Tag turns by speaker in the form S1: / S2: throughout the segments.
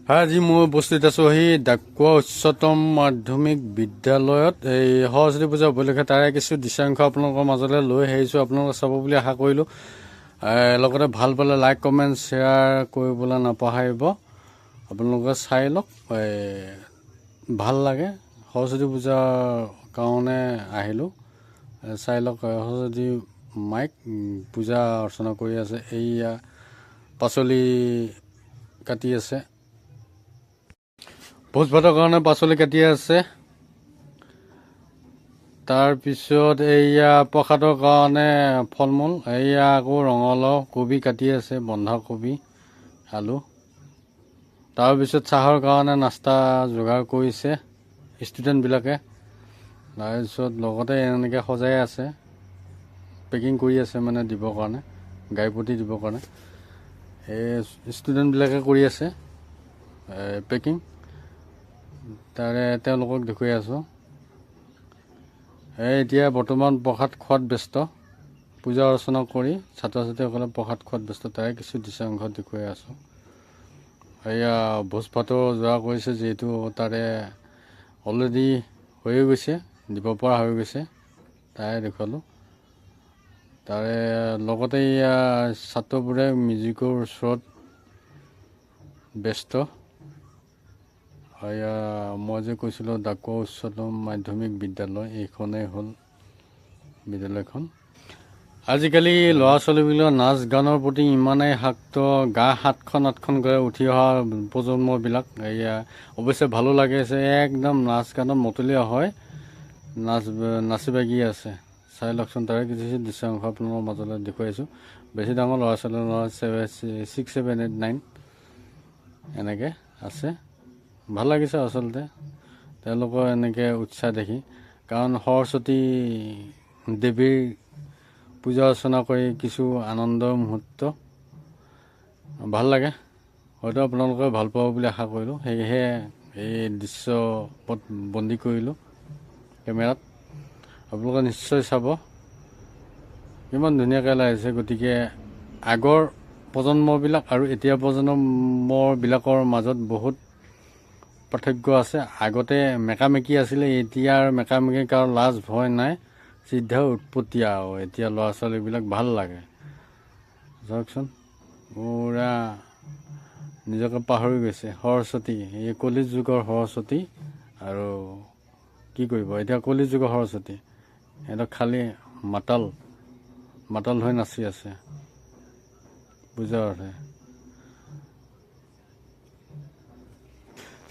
S1: আজি মই উপস্থিত আছোঁ সেই ডাকুৱা উচ্চতম মাধ্যমিক বিদ্যালয়ত। এই সৰস্বতী পূজা উপলক্ষে তাৰে কিছু দৃশ্যাংশ আপোনালোকৰ মাজলৈ লৈ আহিছোঁ। আপোনালোকে চাব বুলি আশা কৰিলোঁ। লগতে ভাল পালে লাইক, কমেণ্ট, শ্বেয়াৰ কৰিবলৈ নাপাহৰিব। আপোনালোকে চাই লওক, ভাল লাগে। সৰস্বতী পূজাৰ কাৰণে আহিলোঁ। চাই লওক, সৰস্বতী মাইক পূজা অৰ্চনা কৰি আছে। এইয়া পাচলি কাটি আছে, ভোজ ভাতৰ কাৰণে পাচলি কাটি আছে। তাৰপিছত এইয়া প্ৰসাদৰ কাৰণে ফল মূল। এইয়া আকৌ ৰঙালাও, কবি কাটি আছে, বন্ধাকবি, আলু। তাৰপিছত চাহৰ কাৰণে নাস্তা যোগাৰ কৰিছে ষ্টুডেণ্টবিলাকে। তাৰপিছত লগতে এনেকৈ সজাই আছে, পেকিং কৰি আছে, মানে দিবৰ কাৰণে, গাই প্ৰতি দিবৰ কাৰণে। এই ষ্টুডেণ্টবিলাকে কৰি আছে পেকিং, তাৰে তেওঁলোকক দেখুৱাই আছোঁ। এই এতিয়া বৰ্তমান প্ৰসাদ খোৱাত ব্যস্ত। পূজা অৰ্চনা কৰি ছাত্ৰ ছাত্ৰীসকলে প্ৰসাদ খোৱাত ব্যস্ত, তাৰে কিছু দৃশ্যাংশ দেখুৱাই আছোঁ। এয়া ভোজ ভাতো যোগাৰ কৰিছে, যিহেতু তাৰে অলৰেডি হৈয়ে গৈছে, দিব পৰা হৈ গৈছে, তাৰে দেখুৱালোঁ। তাৰে লগতে এয়া ছাত্ৰবোৰে মিউজিকৰ ওচৰত ব্যস্ত। এয়া মই যে কৈছিলোঁ ডাকুৱা উচ্চতম মাধ্যমিক বিদ্যালয়, এইখনেই হ'ল বিদ্যালয়খন। আজিকালি ল'ৰা ছোৱালীবিলাক নাচ গানৰ প্ৰতি ইমানেই আসক্ত, গা সাতখন আঠখন কৰি উঠি অহা প্ৰজন্মবিলাক। এয়া অৱশ্যে ভালো লাগিছে, একদম নাচ গানত মতলীয়া হয়, নাচ নাচি বাগি আছে। চাই লওকচোন, তাৰে কিছু দৃশ্যাংশ আপোনালোকৰ মাজলৈ দেখুৱাইছোঁ। বেছি ডাঙৰ ল'ৰা ছোৱালী নহয়, 7, 6, 7, 8, 9 এনেকৈ আছে। ভাল লাগিছে আচলতে তেওঁলোকৰ এনেকৈ উৎসাহ দেখি, কাৰণ সৰস্বতী দেৱীৰ পূজা অৰ্চনা কৰি কিছু আনন্দৰ মুহূৰ্ত ভাল লাগে। হয়তো আপোনালোকে ভাল পাব বুলি আশা কৰিলোঁ, সেয়েহে এই দৃশ্যপট বন্দী কৰিলোঁ কেমেৰাত। আপোনালোকে নিশ্চয় চাব, কিমান ধুনীয়াকৈ লাগিছে। গতিকে আগৰ প্ৰজন্মবিলাক আৰু এতিয়া প্ৰজন্মবিলাকৰ মাজত বহুত পাৰ্থক্য আছে। আগতে মেকামেকি আছিলে, এতিয়া আৰু মেকামেকি কাৰো লাজ ভয় নাই, চিধা উৎপতীয়া আৰু এতিয়া ল'ৰা ছোৱালীবিলাক। ভাল লাগে। চাওকচোন, পূৰা নিজকে পাহৰি গৈছে। সৰস্বতী, এই কলি যুগৰ সৰস্বতী আৰু কি কৰিব এতিয়া। কলি যুগৰ সৰস্বতী সিহঁতক খালী মাতাল মাতাল হৈ নাচি আছে পূজাৰ অৰ্থে।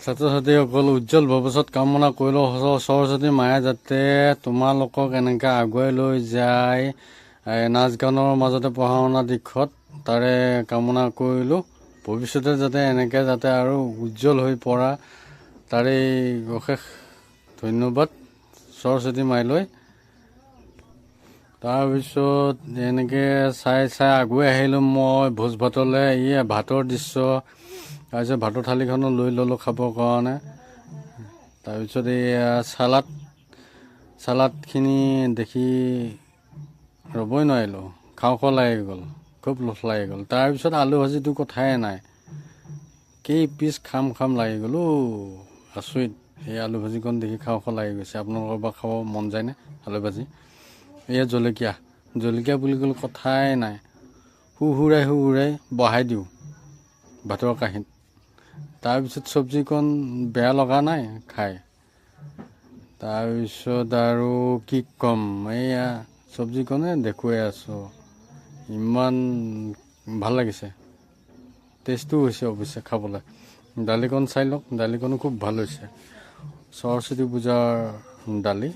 S1: ছাত্ৰ ছাত্ৰীসকল, উজ্জ্বল ভৱিষ্যত কামনা কৰিলেও সৰস্বতী মায়ে যাতে তোমালোকক এনেকৈ আগুৱাই লৈ যায় নাচ গানৰ মাজতে পঢ়া শুনা দিশত, তাৰে কামনা কৰিলোঁ। ভৱিষ্যতে যাতে এনেকৈ যাতে আৰু উজ্জ্বল হৈ পৰা, তাৰে অশেষ ধন্যবাদ সৰস্বতী মাইলৈ। তাৰপিছত এনেকৈ চাই চাই আগুৱাই আহিলোঁ মই ভোজ ভাতলৈ। এই ভাতৰ দৃশ্য। তাৰপিছত ভাতৰ থালিখনো লৈ ল'লোঁ খাবৰ কাৰণে। তাৰপিছত এইয়া চালাড, চালাডখিনি দেখি ৰ'বই নোৱাৰিলোঁ, খাওঁ খাওঁ লাগি গ'ল, খুব লোভ লাগি গ'ল। তাৰপিছত আলু ভাজিটো কথাই নাই, কেই পিচ খাম খাম লাগি গ'ল। অ' আচৰিত, এই আলু ভাজিকণ দেখি খাওঁ খাওঁ লাগি গৈছে। আপোনালোকৰ বা খাব মন যায়নে আলু ভাজি? এয়া জলকীয়া, জলকীয়া বুলি ক'লে কথাই নাই, সুহুৰাই সুহুৰাই বহাই দিওঁ ভাতৰ কাঁহীত। তাৰপিছত চব্জিকণ বেয়া লগা নাই খাই। তাৰপিছত আৰু কি ক'ম, এইয়া চব্জিকণে দেখুৱাই আছোঁ, ইমান ভাল লাগিছে, টেষ্টো হৈছে অৱশ্যে খাবলৈ। দালিকণ চাই লওক, দালিকণো খুব ভাল হৈছে, সৰস্বতী পূজাৰ দালি।